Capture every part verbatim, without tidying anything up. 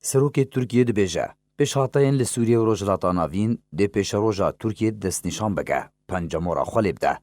Serokê Tirkiyê dibêje, pêşhateyên li Sûriye û Rojhilata Navîn dê pêşeroja Tirkiyê destnîşan bike, pencemora xwe lê bide.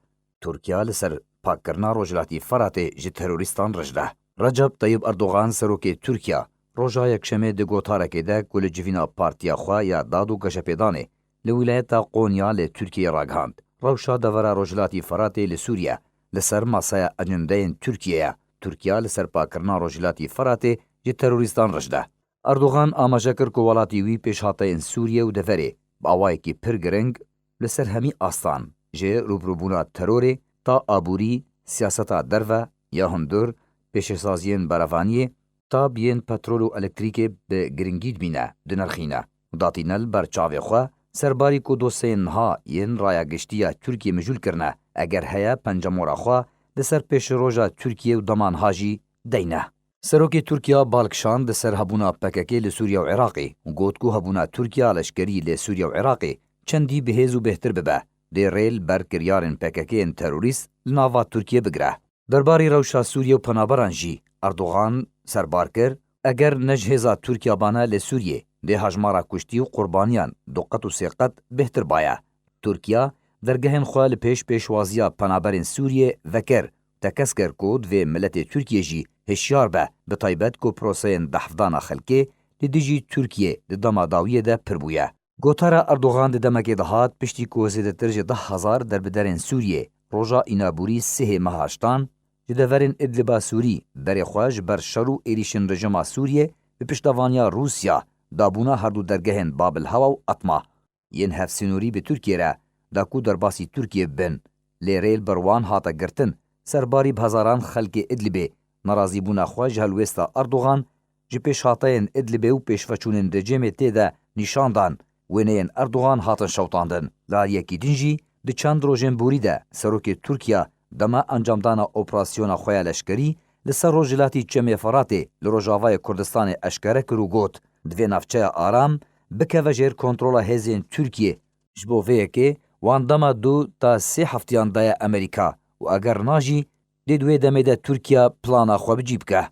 Tirkiye li ser pakkirina Rojhilatî Firatê ji terorîstan rij de. Recep Tayyip Erdogan, serokê Tirkiye, roja Yekşemê di gotarekê de ku li civîna partiya xwe ya Dad û Geşepêdanê li wîlayeta Qonya li Tirkiyeyê ragihand, rewşa devera Rojhilatî Firatê li Sûriye li ser masaya ecendeyên Tirkiyê ye. Tirkiye li ser pakkirina Rojhilatî Firatê ji terorîstan rij de. Erdogan amaje kir ku welatî wî pêşhateyên Sûriye û deverê bi awayekî pir giring li ser hemî astan, ji rûbirûbûna terorê ta aborî, siyaseta derve ya hundir, pêşesaziyên berevaniyê ta bi yên petrol û elektrîkê bi giringî dibîne, dinirxîne. Datîne li ber çavê xwe serbarî ku dosyeyên niha yên raya giştî ya Tirkiyê mijûl kirine, eger heye pencemora xwe li ser pêşeroja Tirkiyê û dema niha jî deyne. Serokê Tirkiya bal kişand li ser hebûna P K K li Sûriye û Iraqê û got ku hebûna Tirkiya leşkerî li Sûriye û Iraqê çendî bi hêz û bêhtir bibe, dê rê li ber kiryarên P K K yên terorîst li nava Tirkiyê bigire. Derbarî rewşa Sûriye û penaberan jî Erdogan serbar kir, eger ne ji hêza Tirkiya bane li Sûriyê, dê hejmara kuştî û qurbaniyan du qet û sê qet bêhtir baye. Tirkiya dergehên xwe li pêş pêşwaziya penaberên Sûriyê vekir, tekez kir ku divê miletê Tirkiyê jî hişyar be, bi taybet ku proseyên dehfdana xelkê li dijî Tirkiyê di dema dawiyê de pir bûye. Gotara Erdogan di demekê de hat, piştî ku zêdetir ji deh hezar derbiderên Sûriyê roja înaborî sihê meha hiştan ji deverên Idliba Sûrî berê xwe ji ber şer û êrîşên rejîma Sûriyê bi piştevaniya Rûsya dabûna herdu dergehên Babil Hewa û Etma yên hevsînorî bi Tirkiyê re da ku derbasî Tirkiyê bibin, lê rê li ber wan hate girtin, serbarî bi hezaran xelkê Idlibê nerazîbûna xwe ji helwêsta Erdogan ji pêşhateyên Idlibê û pêşveçûnên rejîmê tê de nîşan dan, wêneyên Erdogan hatin şewitandin. Li aliyekî din jî di çend rojên borî de serokê Tirkiye dema encamdana operasyona xwe ya leşkerî li ser rojhilatî Çemê Firatê li rojavayê Kurdistanê eşkere kir û got, divê navçeya aram bikeve jêr kontrola hêzên Tirkiyê. Ji bo vê yekê wan dema du ta sê heftiyan daye Amerîka û eger na jî dê di wê demê de Tirkiye plana xwe bi cî bike.